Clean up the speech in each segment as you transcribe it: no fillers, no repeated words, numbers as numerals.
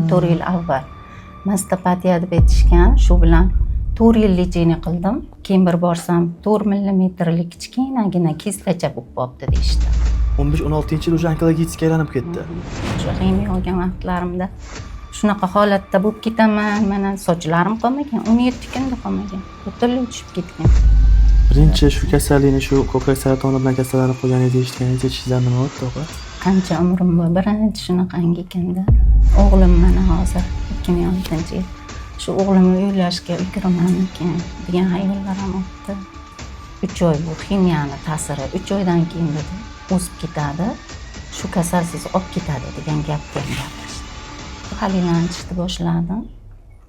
14 yil avval mastopatiya deb aytishgan. Shu bilan 4 yil lechение qildim. Keyin bir borsam, 4 millimetrlik kichkinagina kistacha bo'lib qolibdi deyishdi. 15-16 yil уже onkologический aylanib ketdi. O'sha ximiya olgan vaqtlarimda shunaqa holatda bo'lib ketaman. Mana, sochlarim qolmagan, 17 kunda qolmagan, butunlay tushib ketgan. Birinchi shu kasallikni, shu ko'krak saratoni bilan kasallanib qolganingizni eshitganingizda ichingizdan nima o'tdi, opa? Qancha umrim bor, birinchi shunaqangi ekanda. O'g'lim mana hozir 2006-yil, shu o'g'limni uylashga ulguramanmikin degan xayollar ham o'tdi. 3 oy bu ximiyani ta'siri, 3 oydan keyin dedi, o'sib ketadi shu kasal, sizni olib ketadi degan gapni ham gapirishdi. Halilani ichishni boshladim.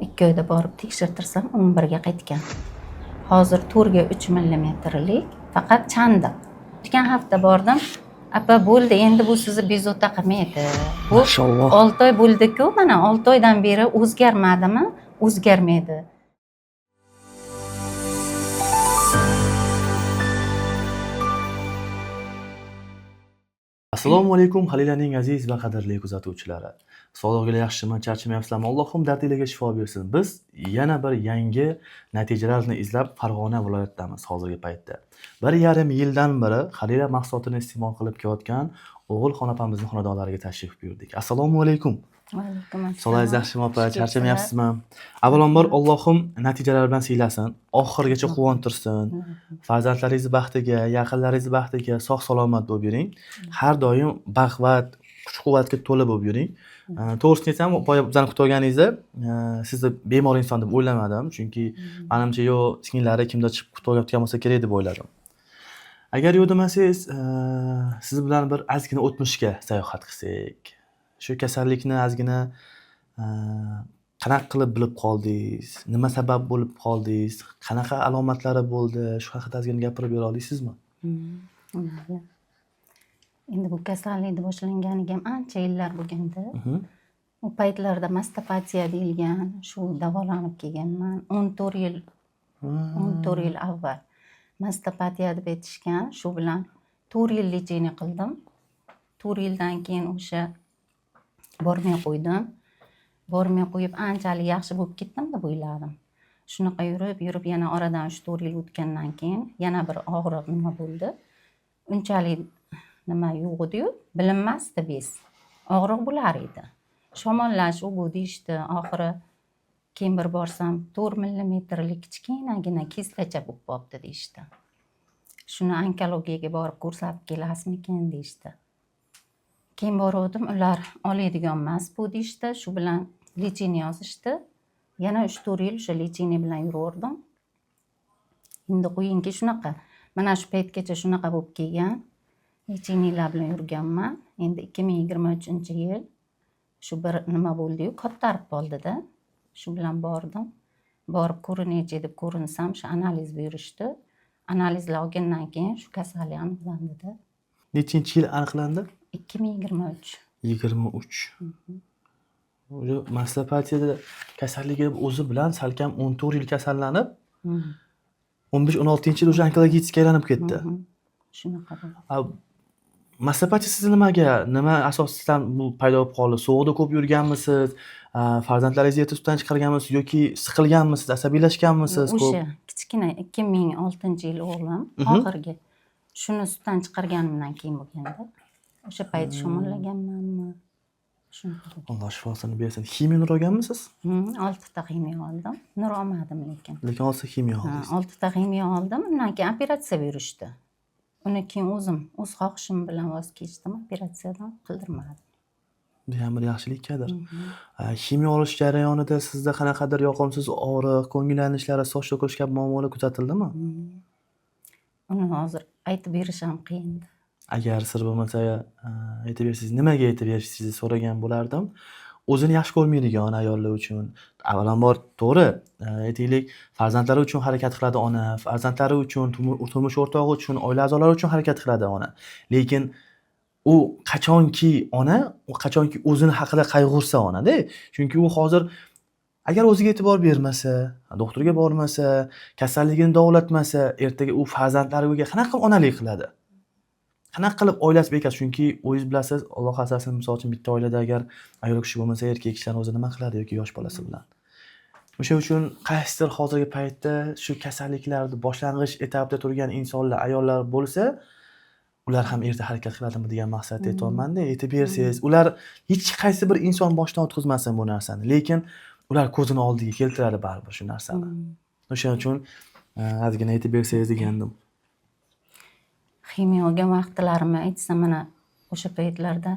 2 oyda borib tekshirtirsam, 11ga qaytgan. Hozir 4ga 3 millimetrlik faqat chandiq. O'tgan hafta bordim, "Apa, bo'ldi endi, bu sizni bezovta qilmaydi bu." Mashalloh. 6 oy bo'ldiku, mana 6 oydan beri o'zgarmadimi? O'zgarmaydi. Assalomu alaykum, Halilaning aziz va qadrli kuzatuvchilari. Sog'lig'inglar yaxshimi, charchamayapsizlarmi? Allohim dardinglarga shifo bersin. Biz yana bir yangi natijalarni izlab Farg'ona viloyatidamiz hozirgi paytda. 1,5 yildan beri Halila mahsulotini iste'mol qilib kelayotgan O'g'ilxon opamizni xonadonlariga tashrif buyurdik. Assalomu alaykum. Vaalaykum assalom. Sog'ligingiz yaxshimi, opa? Xush Charchamayapsizmi? Avvalambor Allohim natijalar bilan siylasin, oxirigacha quvontirsin. Farzandlaringiz baxtiga, yaqinlaringiz baxtiga sog' salomat bo'lib yuring. Har doim baquvvat, kuch-quvvatga to'la bo'lib yuring. To'g'risini aytsam, boya bizani kutib olganingizda sizni bemor inson deb o'ylamadim, chunki manimcha yo singillari kimdir chiqib kutib olayotgan bo'lsa kerak deb o'yladim. Agar yo'q demasangiz, siz bilan bir ozgina o'tmishga sayohat qilsak, shu kasallikni ozgina qanaqa qilib bilib qoldingiz, nima sabab bo'lib qoldingiz, qanaqa alomatlari bo'ldi, shu haqida ozgina gapirib bera olasizmi? Mayli. Endi bu kasallikni boshlanganiga ham ancha yillar bo'lganda. U paytlarda mastopatiya deyilgan, shu davolanib kelganman. 14 yil, 14 yil avval mastopatiya deb aytishgan. Shu bilan 4 yil lechение qildim. 4 yildan keyin o'sha bormay qo'ydim. Bormay qo'yib, anchalik yaxshi bo'lib ketdim deb o'yladim. Shunaqa yurib yurib, yana oradan 3-4 yil o'tgandan keyin yana bir og'riq nima bo'ldi. Unchalik nima yo'q ediyu, bilinmasdi, без og'riq bo'lar edi, shamollash u bu deyishdi. Oxiri keyin bir borsam, 4 millimetrlik kichkinagina kistacha bo'lib qolibdi deyishdi. Shuni onkologiyaga borib ko'rsatib kelasizmikin deyishdi. Keyin boruvdim, ular oladigan emas bu deyishdi. Shu bilan lechение yozishdi. Yana 3-4 yil o'sha lechение bilan yuraverdim. Endi qo'yingki, shunaqa, mana shu paytgacha shunaqa bo'lib kelgan, лечения lar bilan yurganman. Endi 2023-yil shu bir nima bo'ldiyu, kattarib qoldida. Shu bilan bordim. Borib ko'rinaychi deb ko'rinsam, shu analiz buyurishdi. Analizlar olgandan keyin shu kasallik aniqlandida. Nechinchi yil aniqlandi? 2023. 23. Уже mastopatiyada kasalligi o'zi bilan salkam 14 yil kasallanib, 15-16 yil уже onkologический aylanib ketdi. Shunaqa bo'ldi. A, mastopatiya sizni nimaga, nima asosdan bu paydo bo'lib qoldi? Sovuqda ko'p yurganmisiz? A, farzandlaringizni erta sutdan chiqarganmisiz yoki siqilganmisiz, asabiylashganmisiz ko'p? O'sha kichkina 2006-yil o'g'lim oxirgi, shuni sutdan chiqarganimdan keyin bo'lganda. O'sha payt shamollaganmanmi, shunaqa bo'lgan. Alloh shifosini bersin. Ximiya nur olganmisiz? Oltita ximiya oldim, nur olmadim lekin. Lekin olsa ximiya Ha, oldingiz. Oltita ximiya oldim. Undan keyin operatsiya buyurishdi. Uni keyin o'zim o'z xohishim bilan voz kechdim operatsiyadan, qildirmadim. Bu ham bir yaxshilik kadr. A, ximiya olish jarayonida sizda qanaqadir yoqimsiz og'riq, ko'ngil aynishlari, soch to'kilish kabi muammolar kuzatildimi? Uni hozir aytib berish ham qiyin. Agar sir bo'lmasa, aytib bersangiz, nimaga aytib berishingizni so'ragan bo'lardim. O'zini yaxshi ko'rmaydigan ayollar uchun avvalambor to'g'ri, aytaylik, farzandlari uchun harakat qiladi ona, farzandlari uchun, turmush o'rtog'i uchun, oila a'zolari uchun harakat qiladi ona. Lekin u qachonki ona, u qachonki o'zini haqida qayg'ursa onada. Chunki u hozir agar o'ziga e'tibor bermasa, doktorga bormasa, kasalligini davolatmasa, ertaga u farzandlariga qanaqa qilib onalik qiladi? Qanaqa qilib oilasi bekasi? Chunki o'zingiz bilasiz, Alloh asrasin, misol uchun bitta oilada agar ayol kishi bo'lmasa, erkak kishilarni o'zi nima qiladi yoki yosh bolasi bilan. O'sha uchun qaysidir hozirgi paytda shu kasalliklarni boshlang'ich etapda turgan insonlar, ayollar bo'lsa, ular ham erta harakat qiladimi degan maqsadda aytyapman-da. Aytib bersangiz, ular hech qaysi bir inson boshdan o'tkazmasin bu narsani, lekin ular ko'zini oldiga keltiradi baribir shu narsani. O'shaning uchun ozgina aytib bersangiz degandim. Ximiya olgan vaqtlarimni aytsam, mana o'sha paytlarda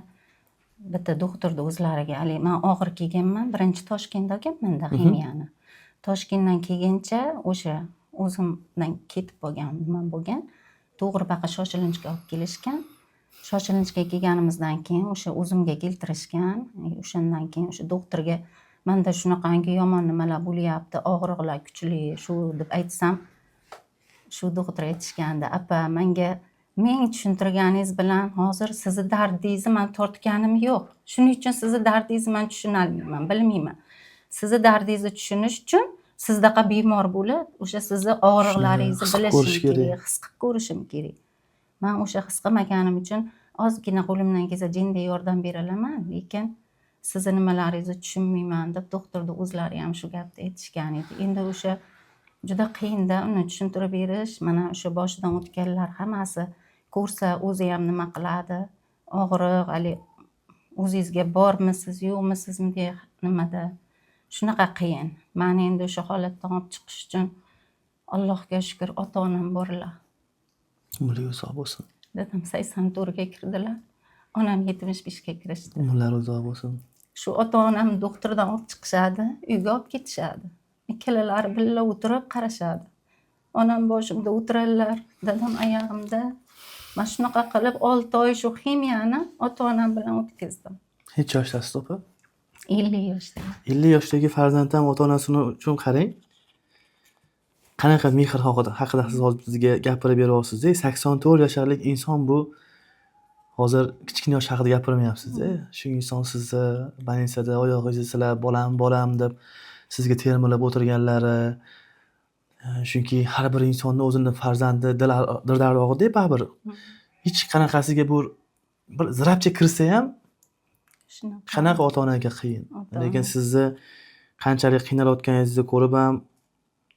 bitta doktorni o'zlariga, haligi man og'ir kelganman, birinchi Toshkentda olganmanda ximiyani. Toshkentdan kelguncha o'sha o'zimdan ketib qolgan nima bo'lgan, to'g'ri baqa shoshilinchga olib kelishgan. Shoshilinchga kelganimizdan keyin o'sha o'zimga keltirishgan. O'shandan keyin o'sha doktorga manda shunaqangi yomon nimalar bo'lyapti, og'riqlar kuchli shu deb aytsam, shu doktor aytishgandi: "Apa, manga ming tushuntirganingiz bilan hozir sizni dardingizni man tortganim yo'q, shuning uchun sizni dardingizni man tushunolmayman, bilmayman. Sizni dardingizni tushunish uchun sizdaqa bemor bo'lib, o'sha sizni og'riqlaringizni his qilib bilishim ko'rish kerak. kerak, his qilib ko'rishim kerak. Man o'sha his qilmaganim uchun ozgina qo'limdan kelsa jinday yordam bera olaman, lekin sizni nimalaringizni tushunmayman", deb doktorni o'zlari ham shu gapni aytishgan edi. Endi o'sha juda qiyinda uni tushuntirib berish. Mana o'sha boshidan o'tganlar hammasi ko'rsa, o'zi ham nima qiladi, og'riq haligi o'zingizga bormisiz, yo'qmisiz bunday nimada, shunaqa qiyin. Mani endi o'sha holatdan olib chiqish uchun, Allohga shukur, ota onam borlar. Umrlari uzoq bo'lsin. Dadam 84ga kirdilar, onam 75ga kirishdi. Umrlari uzoq bo'lsin. Shu ota onam doktordan olib chiqishadi, uyga olib ketishadi, ikkalalari birga o'tirib qarashadi. Onam boshimda o'tiradilar, dadam oyog'imda. Mana shunaqa qilib 6 oy shu ximiyani ota onam bilan o'tkazdim. Necha yoshdasiz, opa? 50 yoshda. 50 yoshdagi farzand ham ota onasini uchun, qarang, qanaqa mehr haqida siz hozir bizga gapirib beryapsiz-da. 84 yasharlik inson, bu hozir kichkina yosh haqida gapirmayapsiz-da. Shu inson sizni больница da oyog'ingizni silab, "Bolam, bolam", deb sizga termilib o'tirganlari, chunki har bir insonni o'zini farzandi dil darvog'ida baribir. Hech qanaqasiga bu bir zirapcha kirsa ham Shunaqa. qanaqa ota onaga qiyin. Ota Lekin ona. sizni qanchalik qiynalayotganingizni ko'rib ham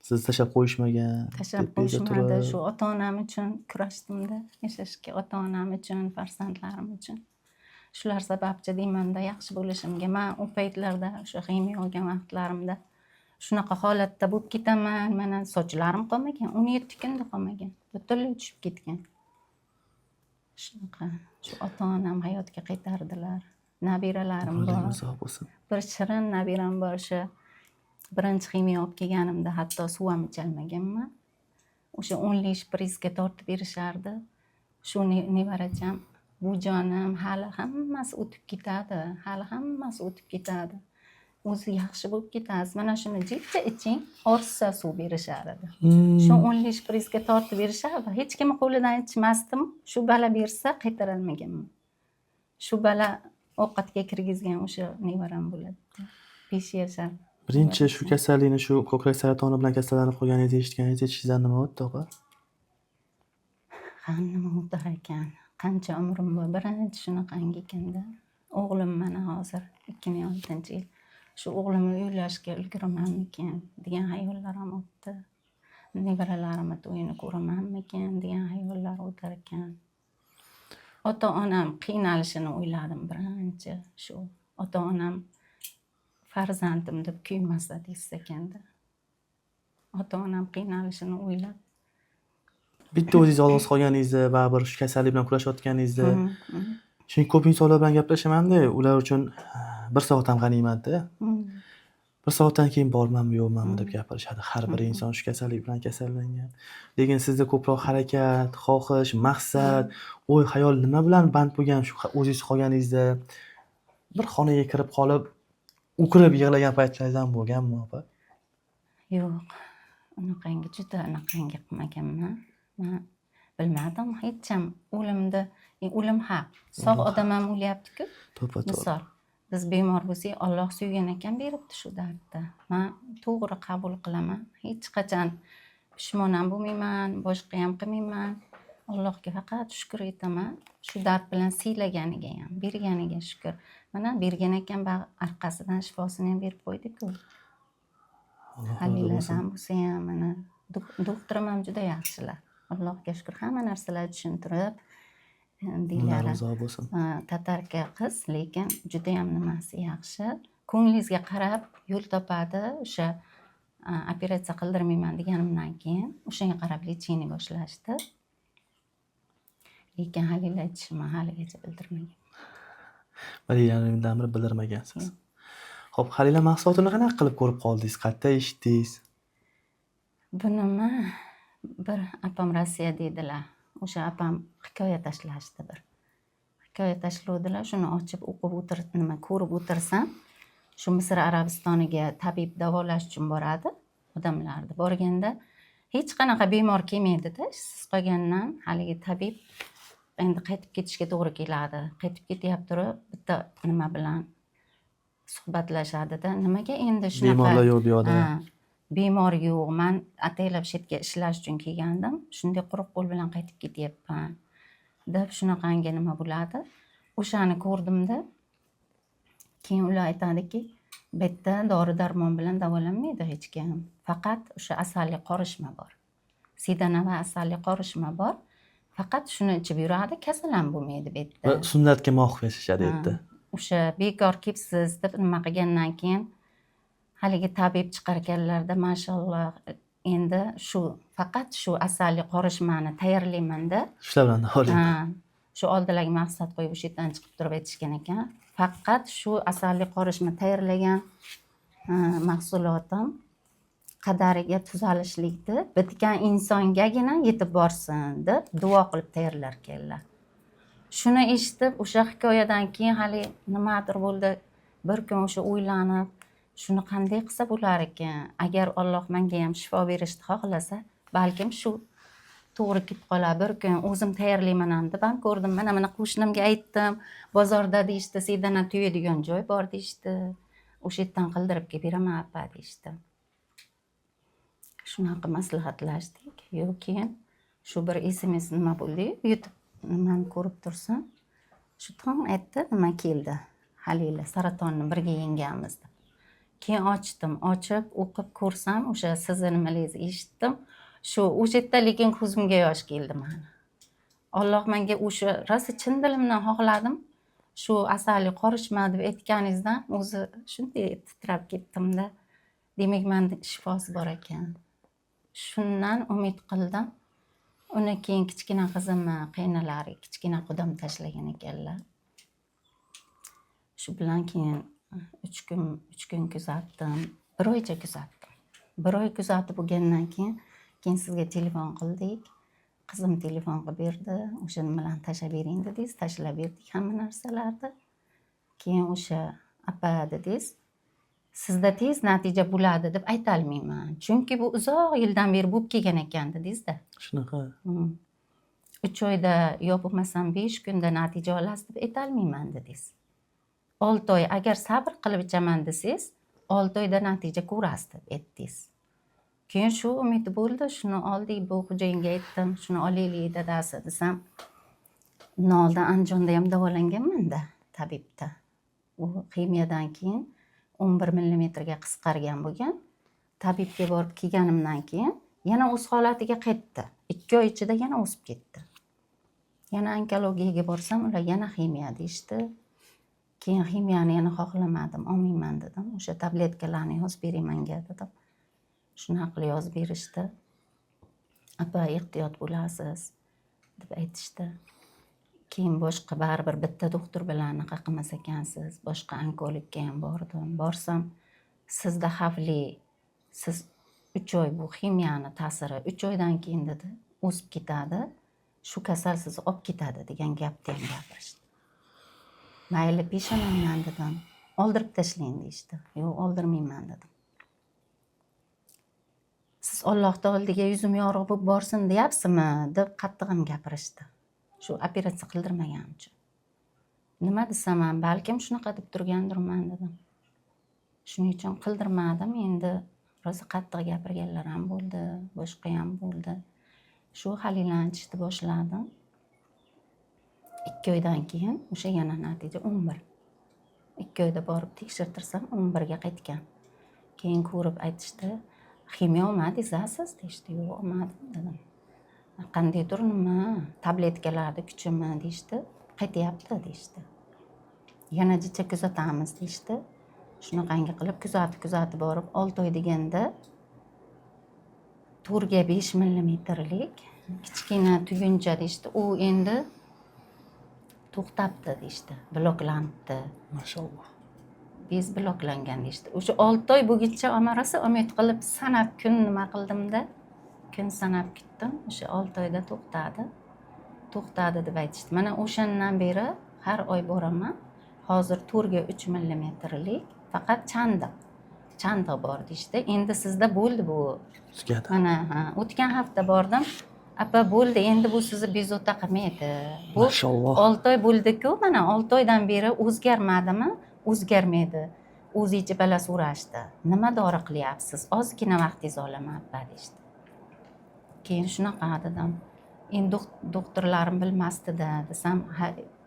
sizni tashlab qo'yishmagan. Tashlab Tepangizda qo'yishmadi. turib. Shu ota onam uchun kurashdimda yashashga, ota onam uchun, farzandlarim uchun. Shular sababchi deymanda yaxshi bo'lishimga. Man u paytlarda, o'sha ximiya olgan vaqtlarimda shunaqa holatda bo'lib ketaman. Mana sochlarim qolmagan, 17 kunda qolmagan, butunlay tushib ketgan. Shunaqa shu ota onam hayotga qaytardilar. Nabiralarim Umrlaring bor. uzoq bo'lsin. Bir shirin nabiram bor. O'sha birinchi ximiya olib kelganimda hatto suv ham icholmaganman. O'sha 10lik shprisga tortib berishardi. Shu nevaracham: "Buvijonim, hali hammasi o'tib ketadi, hali hammasi o'tib ketadi, o'zi yaxshi bo'lib ketasiz, mana shuni jidda iching", ortsa suv berishar edi. Shu 10lik shprisga tortib berishardi, hech kimni qo'lidan ichmasdim. Shu bola bersa qaytarolmaganman. Shu bola ovqatga kirgizgan o'sha nevaram bo'ladi, 5 yashar. Birinchi shu kasallikni, shu ko'krak saratoni bilan kasallanib qolganingizni eshitganingizda ichingizdan nima o'tdi, opa? Ha, nima o'tar ekan, qancha umrim bor, birinchi shunaqangi ekanda. O'g'lim mana hozir 2006-yil, shu o'g'limni uylashga ulguramanmikin degan xayollar ham o'tdi, nevaralarimni to'yini ko'ramanmikin degan xayollar o'tar ekan. Ota onam qiynalishini o'yladim birinchi. Shu ota onam farzandim deb kuymasa desa ekanda, ota onam qiynalishini o'ylab. Bitta o'zingiz yolg'iz qolganingizda, baribir shu kasallik bilan kurashayotganingizda, chunki ko'p insonlar bilan gaplashamanda, ular uchun bir soat ham g'animatda. Bir soatdan keyin bormanmi, yo'qmanmi deb gapirishadi har bir inson shu kasallik bilan kasallangan. Lekin sizda ko'proq harakat, xohish, maqsad, o'y xayol nima bilan band bo'lgan shu o'zingiz qolganingizda, bir xonaga kirib qolib o'kirib yig'lagan paytlaringiz ham bo'lganmi, opa? Yo'q, unaqangi, juda unaqangi qilmaganman. Man bilmadim hecham o'limni. O'lim haq, sog' O'lim haq. odam ham o'lyaptiku. To'ppa to'g'ri. Misol, biz bemor bo'lsak, Olloh suygan ekan, beribdi shu dardni. Man to'g'ri qabul qilaman, hech qachon pushmon ham bo'lmayman, boshqa ham qilmayman. Allohga faqat shukr etaman. Shu dard bilan siylaganiga ham, berganiga shukr. Mana bergan ekan, orqasidan shifosini ham berib qo'ydi-ku. Alloh rozi bo'lsin. Haliladan bo'lsa ham, mana doktorim ham juda yaxshilar. Allohga shukr, hamma narsalarni tushuntirib, Undan deylari. rizo bo'lsin. Tatarka qiz, lekin judayam nimasi yaxshi. Ko'nglingizga qarab yo'l topadi. O'sha operatsiya qildirmayman deganimdan keyin o'shanga qarab лечение boshlashdi. Lekin Halila aytishimni haligacha bildirmagan. Bir yarim beri bildirmagansiz. Xo'p, Halila mahsulotini qanaqa qilib ko'rib qoldingiz? Qayerda eshitdingiz? Bunimi bir apam Rossiya deydilar. O'sha apam hikoya tashlashdi bir. Hikoya tashlovdilar, shuni ochib o'qib o'tir, nima ko'rib o'tirsam, shu Misr Arabistoniga tabib davolash uchun boradi odamlarni. Borganda hech qanaqa bemor kelmaydida, ishsiz qolgandan haligi tabib endi qaytib ketishga to'g'ri keladi. Qaytib ketyapti turib, bitta nima bilan suhbatlashadida, nimaga endi shunaqa Bemorlar yo'q bu yoqda. Ha, bemor yo'q. Man ataylab shu yerga ishlash uchun kelgandim. Shunday quruq qo'l bilan qaytib ketyapman deb shunaqangi nima bo'ladi. O'shani ko'rdimda, keyin ular aytadiki, bu yerda dori darmon bilan davolanmaydi hech kim. Faqat o'sha asalli qorishma bor. Sidana va asalli qorishma bor. Faqat shuni ichib yuradi, kasal ham bo'lmaydi bu yerda. Va sunnatga muvofiq yashashadi Ha, yerda. O'sha bekor kelibsiz deb nima qilgandan keyin haligi tabib chiqarkanlarda, mashalloh, endi shu faqat shu asalli qorishmani tayyorlaymanda. Shular bilan davolayman. Ha, shu oldilariga maqsad qo'yib o'sha yerdan chiqib turib aytishgan ekan. Faqat shu asalli qorishma tayyorlagan mahsulotim qadariga tuzalishlikni bitgan insongagina yetib borsin deb duo qilib tayyorlar ekanlar. Shuni eshitib, o'sha hikoyadan keyin hali nimadir bo'ldi. Bir kun o'sha o'ylanib, shuni qanday qilsa bo'lar ekan? Agar Alloh menga ham shifo berishni xohlasa, balkim shu to'g'ri kelib qolar. Bir kun o'zim tayyorlayman ham deb ham ko'rdim. Mana qo'shnimga aytdim. Bozorda deyishdi, sedana tuya degan joy bor deyishdi. O'sha yerdan qildirib kelib beraman apa deyishdi. Shunaqa maslahatlashdik. Yo'q, keyin shu bir SMS nima bo'ldi, YouTube nimani ko'rib tursam, shu tong aytdi, nima keldi. Halila saratonni birga yengamiz deb. Keyin ochdim, ochib o'qib ko'rsam, o'sha sizni nimalingizni eshitdim. Shu o'sha yerda lekin ko'zimga yosh keldi mani. Alloh menga o'sha rosa chin dilimdan xohladim. Shu asalli qorishma deb aytganingizdan o'zi shunday titrab ketdimda. Demak, menda shifosi bor ekan. Shundan umid qildim. Uni keyin kichkina qizimni qaynalari, kichkina qudam tashlagan ekanlar. Shu bilan keyin 3 kun, 3 kun kuzatdim. Bir oycha kuzatdim. Bir oy kuzatib bo'lgandan keyin sizga telefon qildik. Qizim telefon qilib berdi. O'sha nimalarni tashlab bering dedingiz, tashlab berdik hamma narsalarni. Keyin o'sha apa dedingiz, sizda tez natija bo'ladi deb aytolmayman. Chunki bu uzoq yildan beri bo'lib kelgan ekan dedingizda. Shunaqa. 3 oyda yo bo'lmasam 5 kunda natija olasiz deb aytolmayman dedingiz. 6 oy agar sabr qilib ichaman desangiz, 6 oyda natija ko'rasiz deb aytdingiz. Keyin shu umid bo'ldi, shuni oldik, bu xo'jayinga aytdim, shuni olaylik dadasi desam, undan oldin Andijonda ham davolanganman-da tabibda. U ximiyadan keyin 11 millimetrga qisqargan bo'lgan. Tabibga borib kelganimdan keyin yana o'z holatiga qaytdi. 2 oy ichida yana o'sib ketdi. Yana onkologiyaga borsam, ular yana ximiya deyishdi. Keyin ximiyani yana xohlamadim, olmayman dedim. O'sha tabletkalarni yozib bering menga dedim. Shunaqa qilib yozib berishdi. Apa, ehtiyot bo'lasiz deb aytishdi. Keyin boshqa baribir bitta doktor bilan anaqa qilmas ekansiz. Boshqa onkologga ham bordim. Borsam, sizda xavfli, siz 3 oy bu ximiyani ta'siri 3 oydan keyin dedi, o'sib ketadi. Shu kasal sizni olib ketadi degan gapni ham gapirishdi. Mayli, peshonamdan dedim. Oldirib tashlang deyishdi. Yo'q, oldirmayman dedim. Siz Allohni oldiga yuzim yorug' bo'lib borsin deyapsizmi deb qattiq ham gapirishdi. Shu operatsiya qildirmaganim uchun. Nima desam ham, balkim shunaqa deb turgandirman dedim. Shuning uchun qildirmadim. Endi rosa qattiq gapirganlar ham bo'ldi, boshqa ham bo'ldi. Shu halilani ichishni boshladim. 2 oydan keyin o'sha yana natija 11. 2 oyda borib tekshirtirsam, 11 ga qaytgan. Keyin ko'rib aytishdi: "Ximiya olmadingiz a siz?" deyishdi. "Yo'q, olmadim", dedim. "Qandaydir nima, tabletkalarni kuchimi?" deyishdi. "Qaytyapti", deyishdi. "Yana jicha kuzatamiz", deyishdi. Shunaqangi qilib kuzatib kuzatib borib, 6 oy deganda 4 ga 5 millimetrlik kichkina tuguncha deyishdi. U endi to'xtabdi deyishdi, bloklanibdi. Mashalloh. Bez bloklangan deyishdi. O'sha 6 oy bo'lguncha man rosa umid qilib, sanab kun nima qildimda, kun sanab kutdim. O'sha 6 oyda to'xtadi, to'xtadi deb aytishdi. Mana o'shandan beri har oy boraman. Hozir 4 ga 3 millimetrlik faqat chandiq, chandiq bor deyishdi. Endi sizda bo'ldi bu. Tugadi. Mana, ha, o'tgan hafta bordim. "Opa, bo'ldi endi, bu sizni bezovta qilmaydi bu." Mashalloh. 6 oy bo'ldiku, mana 6 oydan beri o'zgarmadimi? O'zgarmaydi. O'zi ichi bala so'rashdi: "Nima dori qilyapsiz? Ozgina vaqtingizni olaman, opa", deyishdi. Keyin shunaqa dedim. Endi doktorlarim bilmasdida desam, "Ha,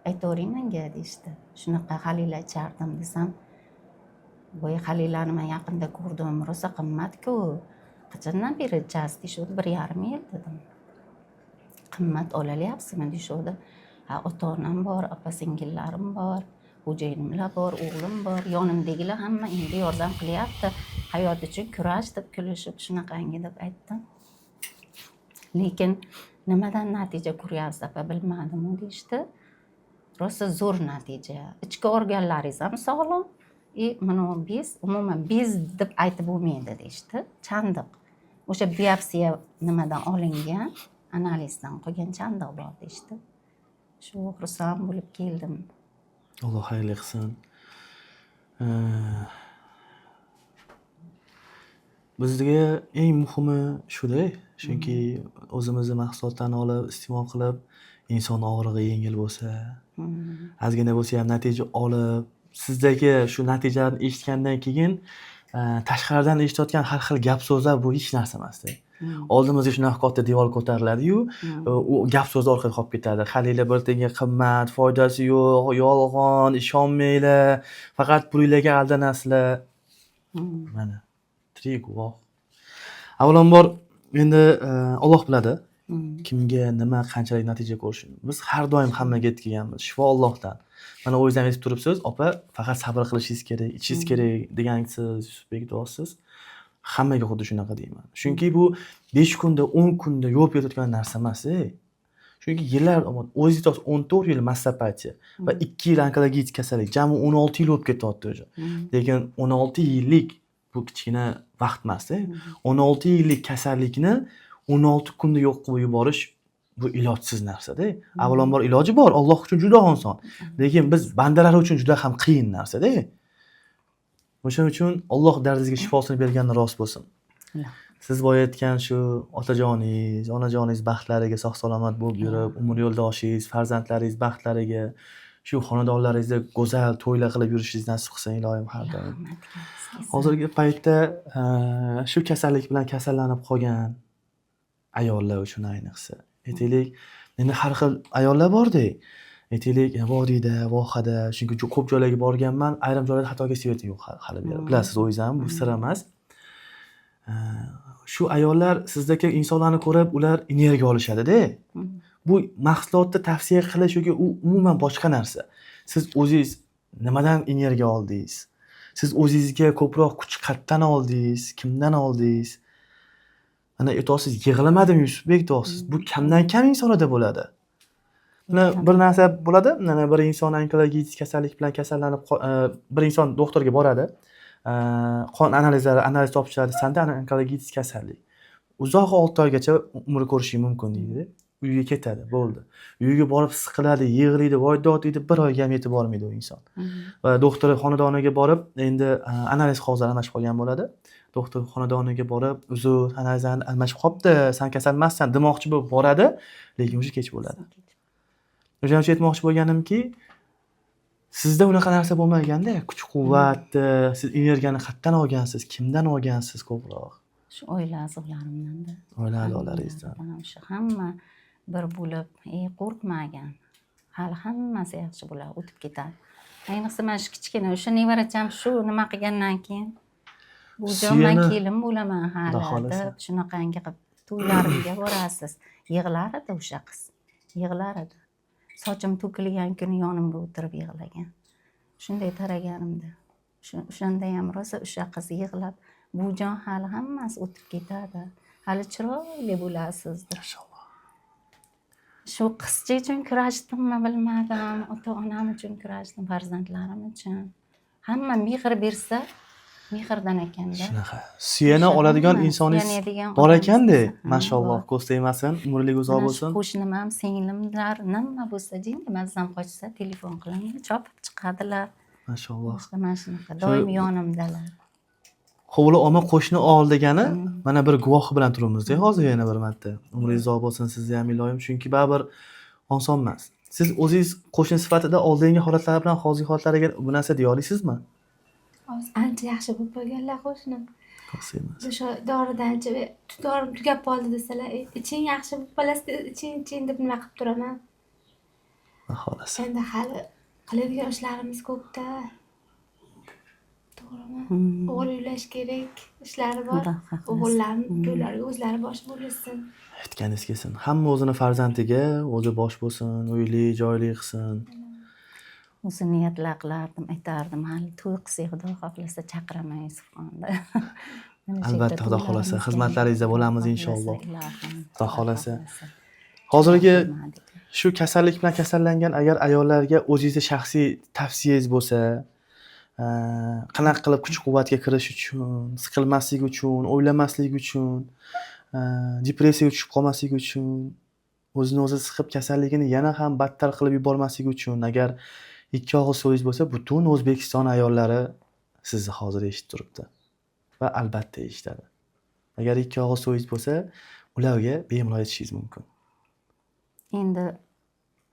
aytavering menga", deyishdi. Shunaqa halila ichardim desam, "Voy, halilani man yaqinda ko'rdim, rosa qimmatku, qachondan beri ichasiz?" deyishuvdi. "1,5 yil", dedim. "Qimmat olalyapsizmi?" deyishuvdi. "Ha, ota onam bor, opa singillarim bor, xo'jayinimlar bor, o'g'lim bor, yonimdagilar hamma endi yordam qilyapti, hayot uchun kurash", deb kulishib, shunaqangi deb aytdim. Lekin "Nimadan natija ko'ryapsiz, opa, bilmadimu", deyishdi. "Rosa zo'r natija, ichki organlaringiz ham sog'lom и mana bez, umuman bez deb aytib bo'lmaydi", deyishdi. Chandiq, o'sha biopsiya nimadan olingan, analizdan qolgan chandiq bor deyishdi. Shu xursand bo'lib keldim. Alloh xayrli qilsin. Bizga eng muhimi shuda, chunki o'zimizni mahsulotlarni olib iste'mol qilib, inson og'rig'i yengil bo'lsa, ozgina bo'lsa ham natija olib, sizdagi shu natijalarni eshitgandan keyin tashqaridan eshitayotgan har xil gap so'zlar bu hech narsa emasda. Oldimizga shunaqa katta devor ko'tariladiyu, u gap so'zlar orqada qolib ketadi. Haligi bir tiyinga qimmat, foydasi yo'q, yolg'on, ishonmanglar, faqat pulinglarga aldanasizlar. Mana tirik guvoh. Avvalambor, endi Alloh biladi kimga nima, qanchalik natija ko'rishini. Biz har doim hammaga aytib kelganmiz, shifo Allohdan. Mana o'zingiz ham aytib turibsiz, opa, faqat sabr qilishingiz kerak, ichishingiz kerak degansiz, Yusufbek aytyapsiz. Hammaga xuddi shunaqa deyman. Chunki bu 5 kunda, 10 kunda yo'q ketayotgan narsa emas, ey. Chunki yillar, o'zingiz aytyapsiz, 14 yil mastopatiya va 2 yil onkologik kasallik, jami 16 yil bo'lib ketyapti уже. Lekin 16 yillik bu kichkina vaqt emas. 16 yillik kasallikni 16 kunda yo'q qilib yuborish bu ilojsiz narsada. Avvalambor, iloji bor, Alloh uchun juda oson. Lekin biz bandalar uchun juda ham qiyin narsada. O'shaning uchun Alloh dardingizga shifosini bergani rost bo'lsin. Siz boya aytgan shu otajoningiz, onajoningiz baxtlariga sog' salomat bo'lib yurib, umr yo'ldoshingiz, farzandlaringiz baxtlariga, shu xonadonlaringizda go'zal to'ylar qilib yurishingiz nasib qilsin, iloyim, har doim. Rahmat sizga. Hozirgi paytda shu kasallik bilan kasallanib qolgan ayollar uchun ayniqsa. Aytaylik, endi har xil ayollar borda. Aytaylik, vodiyda, vohada, chunki ko'p joylarga borganman, ayrim joylarda hattoki свет yo'q hali beri. Bilasiz o'zingiz ham, bu sir emas. Shu ayollar sizdagi insonlarni ko'rib, ular energiya olishadi-da. Bu mahsulotni tavsiya qilish yoki u umuman boshqa narsa. Siz o'zingiz nimadan energiya oldingiz? Siz o'zingizga ko'proq kuch qayerdan oldingiz? Kimdan oldingiz? Mana aytyapsiz, yig'lamadim, Yusufbek, deyapsiz. Bu kamdan kam insonlarda bo'ladi. Mana bir narsa bo'ladi, mana bir inson onkologik kasallik bilan kasallanib, bir inson doktorga boradi. Qon analizlari, analiz topshiradi, sanda onkologik kasallik. Uzoq 6 oygacha umr ko'rishing mumkin deydi. Uyiga ketadi, bo'ldi. Uyiga borib siqiladi, yig'laydi, voy dod deydi, bir oyga ham yetib bormaydi u inson. Va doktor xonadoniga borib, endi analiz qog'ozlari almashib qolgan bo'ladi. Doktor xonadoniga borib, "Uzr, analizlarni almashib qolibdi, san kasal emassan", demoqchi bo'lib boradi, lekin уже kech bo'ladi. O'shaning uchun aytmoqchi bo'lganimki, sizda unaqa narsa bo'lmaganda, kuch-quvvatni, siz energiyani qayerdan olgansiz, kimdan olgansiz ko'proq? Shu oila a'zolarimdan-da. Oila a'zolaringizdan. O'sha hamma bir bo'lib, ey, qo'rqmagin, hali hammasi yaxshi bo'ladi, o'tib ketadi. Ayniqsa mana shu kichkina o'sha nevaracham shu nima qilgandan keyin, buvijon, man kelin bo'laman Xudo hali xohlasa. deb, shunaqangi qilib to'ylarimga borasiz. Yig'lar edi o'sha qiz, yig'lar edi. Sochim to'kilgan kuni yonimga o'tirib yig'lagan, shunday taraganimda. O'shanda ham rosa o'sha qiz yig'lab, buvijon, hali hammasi o'tib ketadi, hali chiroyli bo'lasiz deb. Inshaalloh. Shu qizcha uchun kurashdimmi, bilmadim, ota onam uchun kurashdim, farzandlarim uchun. Hamma mehr bersa, mehrdan ekanda. Shunaqa. Suyana O'sha oladigan hamma insoningiz suyanadigan bor odam ekanda, bo'lsa, ha, mashalloh, bor. ko'z tegmasin, umrlik uzoq Mana shu bo'lsin. qo'shnim ham, singlimlar, nima bo'lsa, jinni mazzam qochsa, telefon qilaman, chopib chiqadilar. Mashalloh. Boshqa mana shunaqa doim yonimdalar. Hovli olma, qo'shni ol degani mana bir guvohi bilan turibmiz-da hozir yana bir marta. Umringiz uzoq bo'lsin sizni ham, iloyim, chunki baribir oson emas. Siz o'zingiz qo'shni sifatida oldingi holatlar bilan hozirgi holatlariga bu narsa deya olasizmi? Hozir ancha yaxshi bo'lib qolganlar qo'shnim. To'g'ri emas. O'sha doridan ancha, dorim tugab qoldi desalar, iching, yaxshi bo'lib qolasiz, iching, iching deb nima qilib turaman. Xudo xohlasa. Endi hali qiladigan ishlarimiz ko'pda. To'g'rimi? O'g'il uylash kerak, ishlari bor. Xudo xohlasa. O'g'illarni to'ylariga o'zlari bosh bo'lishsin. Aytganingiz kelsin. Hamma o'zini farzandiga o'zi bosh bo'lsin, uyli, joyli qilsin. O'zi niyatlar qilardim, aytardim, hali to'y qilsak, xudo xohlasa, chaqiraman Yusufxonni. Mana shu yerda Albatta, xudo xohlasa, to'ylarimizga xizmatlaringizda bo'lamiz xudo inshaalloh. Ilohim, Xudo xohlasa. Xohlasa. Hozirgi Chaqirmadik. shu kasallik bilan kasallangan agar ayollarga o'zingizni shaxsiy tavsiyangiz bo'lsa, qanaqa qilib kuch-quvvatga kirish uchun, siqilmaslik uchun, o'ylamaslik uchun, depressiyaga tushib qolmaslik uchun, o'zini o'zi siqib kasalligini yana ham battar qilib yubormaslik uchun agar ikki og'iz so'zingiz bo'lsa, butun O'zbekiston ayollari sizni hozir eshitib turibdi va albatta eshitadi. Agar ikki og'iz so'zingiz bo'lsa, ularga bemalol aytishingiz mumkin. Endi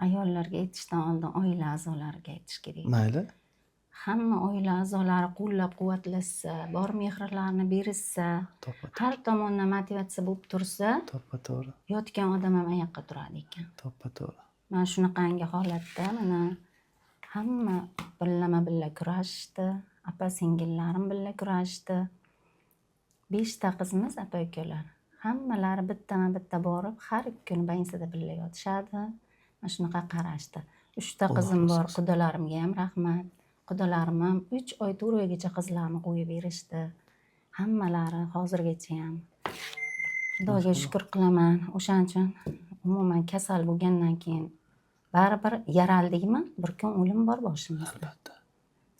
ayollarga aytishdan oldin oila a'zolariga aytish kerak. Mayli. Hamma oila a'zolari qo'llab quvvatlashsa, bor mehrlarni berishsa, To'ppa har tomondan motivatsiya bo'lib tursa, to'ppa to'g'ri. yotgan odam ham oyoqqa turadi ekan. To'ppa to'g'ri. Mana shunaqangi holatda mana hamma billama billa kurashishdi, opa singillarim billa kurashishdi. Beshta qizimiz, aka ukalar, hammalari bittama bitta borib, har kuni больница da birga yotishadi. Mana shunaqa qarashdi. Uchta Alloh qizim rozi bor, bo'lsin. qudalarimga ham rahmat. Qudalarim ham 3 oy, 4 oygacha qizlarni qo'yib berishdi. Hammalari hozirgacha ham. Xudoga shukur qilaman. O'shaning uchun umuman kasal bo'lgandan keyin baribir yaraldikmi, bir kun o'lim bor boshimizda. Albatta.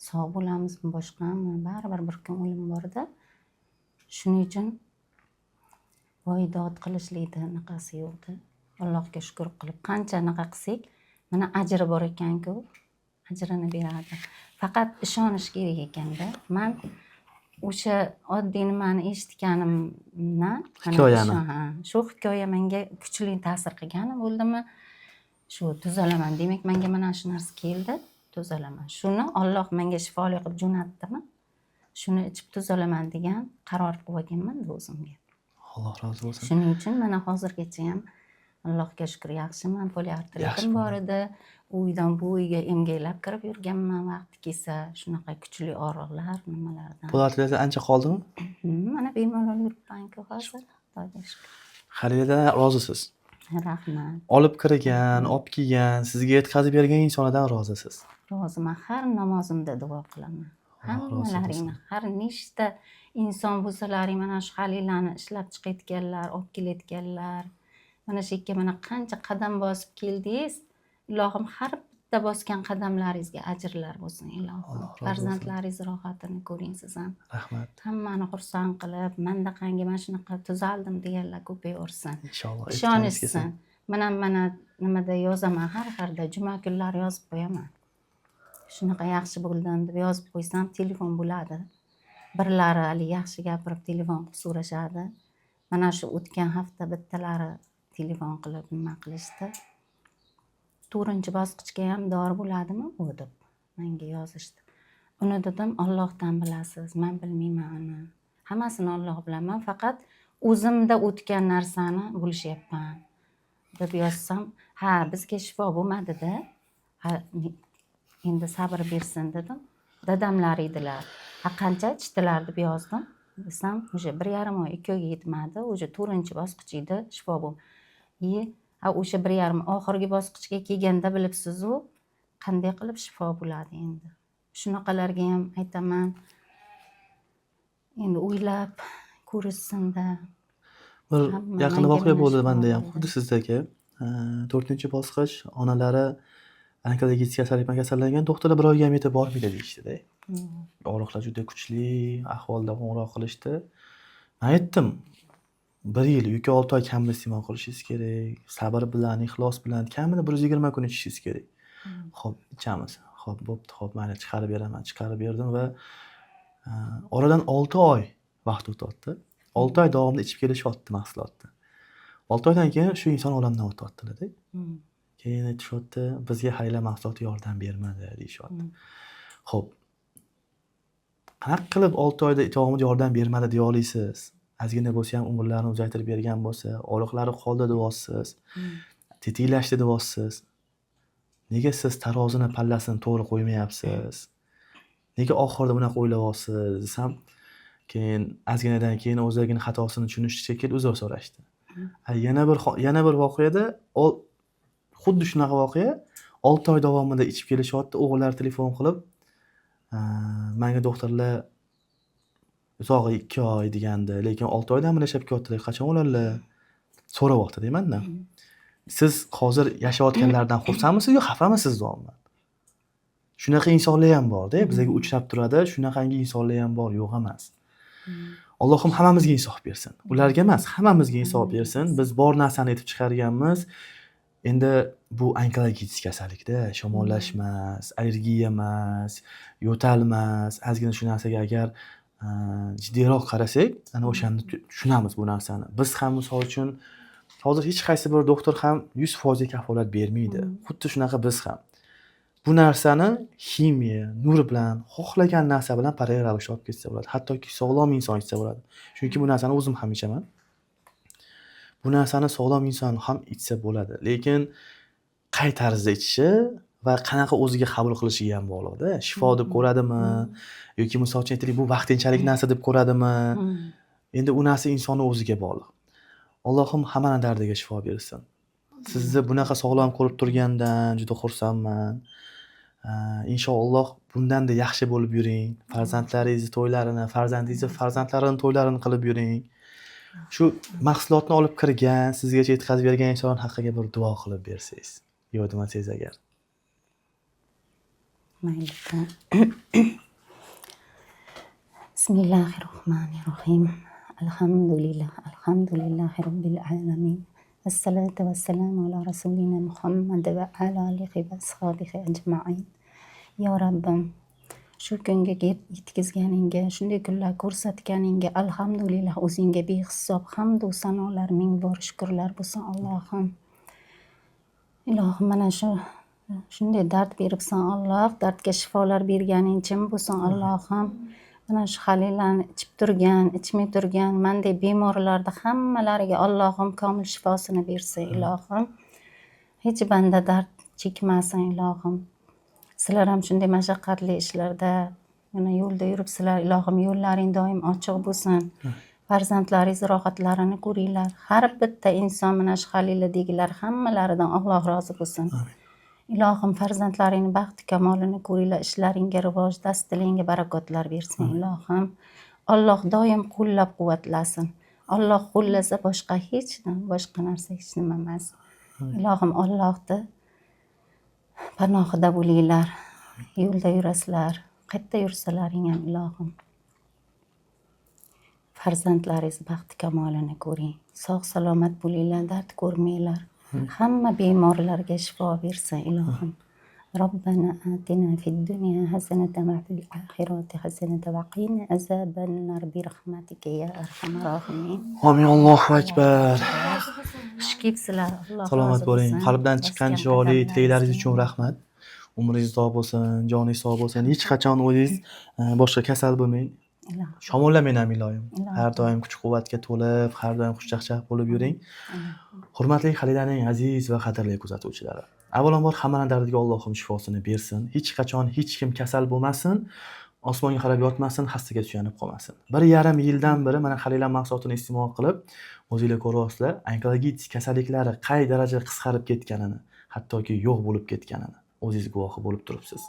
Sog' bo'lamizmi, boshqami, baribir bir kun o'lim borda. Shuning uchun voy dod qilishlikni anaqasi yo'qdi. Allohga shukur qilib qancha anaqa qilsak, mana ajri bor ekan-ku, ajrini beradi. Faqat ishonish kerak ekanda. Man o'sha oddiy nimani eshitganimdan mana Hikoyani. Ha, shu hikoya menga kuchli ta'sir qilgani bo'ldimi, shu tuzalaman. Demak, menga mana shu narsa keldi, tuzalaman. Shuni Olloh menga shifoli qilib jo'natdimi, shuni ichib tuzalaman degan qaror qilib olganman o'zimga. Alloh rozi bo'lsin. Shuning uchun mana hozirgacha ham Allohga shukur, yaxshiman. Poliartritim Yaxshi bor edi. U uydan bu uyga emgaklab kirib yurganman vaqti kelsa, shunaqa kuchli og'riqlar nimalardan. Poliartritda ancha qoldimi? Mana bemalol yuribmanku hozir, Xudoga shukur. Halidan rozisiz. Rahmat. Olib kirgan, olib kelgan, sizga yetkazib bergan insonlardan rozisiz. Roziman. Har namozimda duo qilaman. Alloh rozi bo'lsin. Hammalaringni, har nechta inson bo'lsalaring, mana shu halilani ishlab chiqayotganlar, olib kelayotganlar, mana shu yerga mana qancha qadam bosib keldingiz, ilohim, har bitta bosgan qadamlaringizga ajrlar bo'lsin, ilohim. Alloh rozi bo'lsin. Farzandlaringiz rohatini ko'ring siz ham. Rahmat. Hammani xursand qilib, mandaqangi mana shunaqa tuzaldim deganlar ko'payaversin. Inshaalloh, aytganingiz kelsin. Ishonishsin. Mana nimada yozaman, har xilda juma kunlari yozib qo'yaman. Shunaqa yaxshi bo'ldim deb yozib qo'ysam, telefon bo'ladi. Birlari haligi yaxshi gapirib telefon qilib so'rashadi. Mana shu o'tgan hafta bittalari telefon qilib nima qilishdi. To'rtinchi bosqichga ham dori bo'ladimi u deb menga yozishdi. Uni dedim, Ollohdan bilasiz, man bilmayman uni. Hammasini Olloh bilan. Man faqat o'zimda o'tgan narsani bo'lishyapman deb yozsam, ha, bizga shifo bo'lmadida, ha, endi sabr bersin dedim. Dadamlar edilar, ha, qancha ichdilar deb yozdim desam, уже 1,5 oy, 2 oyga yetmadi, уже to'rtinchi bosqich edi, shifo bo'lmadi. И ha, o'sha 1,5 oxirgi bosqichga kelganda bilibsizu, qanday qilib shifo bo'ladi endi? Shunaqalarga ham aytaman, endi o'ylab ko'rishsinda. Bir Hamma yaqinda manga voqea mana bo'ldi shifo menda ham, bo'ldi. xuddi sizdagi. To'rtinchi bosqich, onalari onkologik kasallik bilan kasallangan, doktorlar bir oyga ham yetib bormaydi deyishdida. Og'riqlar juda kuchli ahvolda qo'ng'iroq qilishdi. Man aytdim, 1 yil yoki 6 oy kamida iste'mol qilishingiz kerak, sabr bilan, ixlos bilan kamida 120 kun ichishingiz kerak. Xo'p, ichamiz. Xo'p, bo'pti, xo'p, mayli, chiqarib beraman. Chiqarib berdim va oradan 6 oy vaqt o'tyapti. 6 oy davomida ichib kelishyapti mahsulotni. 6 oydan keyin shu inson olamdan o'tyaptilar-da. Keyin aytishyapti, bizga haligi mahsulot yordam bermadi deyishyapti. Xo'p. Qanaqa qilib 6 oyda davomida yordam bermadi deya olasiz? Ozgina bo'lsa ham umrlarini uzaytirib bergan bo'lsa, og'riqlari qoldi deyapsiz, tetiklashdi deyapsiz. Nega siz tarozini pallasini to'g'ri qo'ymayapsiz? Nega oxirida bunaqa o'ylayapsiz desam, keyin ozginadan keyin o'zlarining xatosini tushunishdi shekilli, uzr so'rashdi. Yana bir voqeada xuddi shunaqa voqea, 6 oy davomida ichib kelishyapti. O'g'illari telefon qilib, menga doktorlar uzog'i 2 oy degandi, lekin 6 oydan beri yashab kelyaptilar, qachon o'ladilar? So'rayapti mandan. Siz hozir yashayotganlardan xursandmisiz yo xafamisiz deyapman. Shunaqa insonlar ham borda, bizga uchrab turadi, shunaqangi insonlar ham bor, yo'q emas. Allohim hammamizga insof bersin. Ularga emas, hammamizga insof bersin. Biz bor narsani aytib chiqarganmiz. Endi bu onkologik kasallikda, shamollash emas, allergiya emas, yo'tal emas. Ozgina shu narsaga agar jiddiyroq qarasak, ana o'shanda tushunamiz bu narsani. Biz ham misol uchun hozir hech qaysi bir doktor ham 100% kafolat bermaydi. Xuddi shunaqa biz ham. Bu narsani ximiya, nur bilan, xohlagan narsa bilan parallel ravishda olib ketsa bo'ladi. Hattoki sog'lom inson ichsa bo'ladi. Chunki bu narsani o'zim ham ichaman. Bu narsani sog'lom inson ham ichsa bo'ladi. Lekin qay tarzda ichishi va qanaqa o'ziga qabul qilishiga ham bog'liqda. Shifo deb ko'radimi yoki misol uchun aytaylik, bu vaqtinchalik narsa deb ko'radimi? Endi u narsa insonni o'ziga bog'liq. Allohim hammani dardiga shifo bersin. Sizni bunaqa sog'lom ko'rib turgandan juda xursandman. Inshaalloh bundanda yaxshi bo'lib yuring. Farzandlaringizni to'ylarini, farzandingizni farzandlarini to'ylarini qilib yuring. Shu mahsulotni olib kirgan, sizgacha yetkazib bergan inson haqqiga bir duo qilib bersangiz. Yo'q demasangiz agar. Mayli. Bismillahirrohmanirrohim. Alhamdulillah, alhamdulillahi robbil alamin. Assalatu vassalamu ala rasulina Muhammad va ala alihi va ashabihi ajmain. Yo Rabbim, shu kunga yetkazganingga, shunday kunlar ko'rsatganingga alhamdulillah, o'zingga behisob hamdu sanolar, ming bor shukrlar bo'lsin, Allohim. Ilohim, mana shu shunday dard beribsan, Alloh, dardga shifolar berganing chin bo'lsin, Allohim. Mana shu halillarni ichib turgan, ichmay turgan manday bemorlarni hammalariga Allohim komil shifosini bersin, ilohim. Hech banda dard chekmasin, ilohim. Sizlar ham shunday mashaqqatli ishlarda mana yo'lda yuribsizlar, ilohim, yo'llaring doim ochiq bo'lsin. Farzandlaringiz rohatlarini ko'ringlar. Har bitta inson mana shu Haliladagilar hammalaridan Alloh rozi bo'lsin. Ilohim, farzandlaringni baxti kamolini ko'ringlar, ishlaringga rivoj, dast tilingga barakotlar bersin, ilohim. Alloh doim qo'llab-quvvatlasin. Alloh qo'llasa boshqa hech nima, boshqa narsa hech nima emas. Ilohim, Allohni panohida bo'linglar. Yo'lda yurasizlar, qayerda yursalaring ham, ilohim. Farzandlaringiz baxti kamolini ko'ring. Sog' salomat bo'linglar, dard ko'rmanglar. Hamma bemorlarga shifo bersin, ilohim. Robbana atina fid dunya hasanatan va fil oxirati hasanatan va qina azabannar bi rahmatika ya arhamar rohimin. Amin, Allohu akbar. Xush kelibsizlar. Alloh Salomat rozi bo'ling. bo'lsin. Qalbdan chiqqan Bosgan chiroyli tilaklaringiz qadamlaringizga. uchun rahmat. Umringiz uzoq bo'lsin, joningiz sog' bo'lsin. Hech qachon o'zingiz boshqa kasal bo'lmang. Ilohim. Shamollamen ham iloyim. Ilohim. Har doim kuch-quvvatga to'lib, har doim xushchaqchaq bo'lib yuring. Hurmatli Halilaning aziz va qadrli kuzatuvchilari. Avvalambor hammani dardiga Allohim shifosini bersin. Hech qachon hech kim kasal bo'lmasin, osmonga qarab yotmasin, xastaga suyanib qolmasin. 1,5 yildan beri mana Halila mahsulotini iste'mol qilib, o'zinglar ko'ryapsizlar, onkologik kasalliklari qay darajada qisqarib ketganini, hattoki yo'q bo'lib ketganini o'zingiz guvohi bo'lib turibsiz.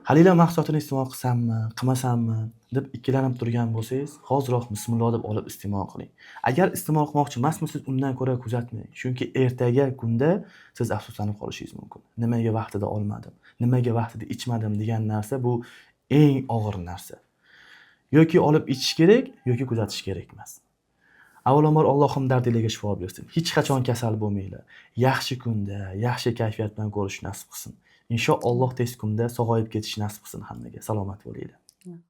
Halila mahsulotini iste'mol qilsammi, qilmasammi deb ikkilanib turgan bo'lsangiz, hoziroq bismillah deb olib iste'mol qiling. Agar iste'mol qilmoqchi emasmisiz, undan ko'ra kuzatmang. Chunki ertaga kunda siz afsuslanib qolishingiz mumkin. Nimaga vaqtida olmadim, nimaga vaqtida ichmadim degan narsa bu eng og'ir narsa. Yoki olib ichish kerak, yoki kuzatish kerak emas. Avvalambor Allohim dardinglarga shifo bersin. Hech qachon kasal bo'lmanglar. Yaxshi kunda, yaxshi kayfiyat bilan ko'rish nasib qilsin. Inshaalloh tez kunda sog'ayib ketish nasib qilsin hammaga. Salomat bo'linglar. Ilohim.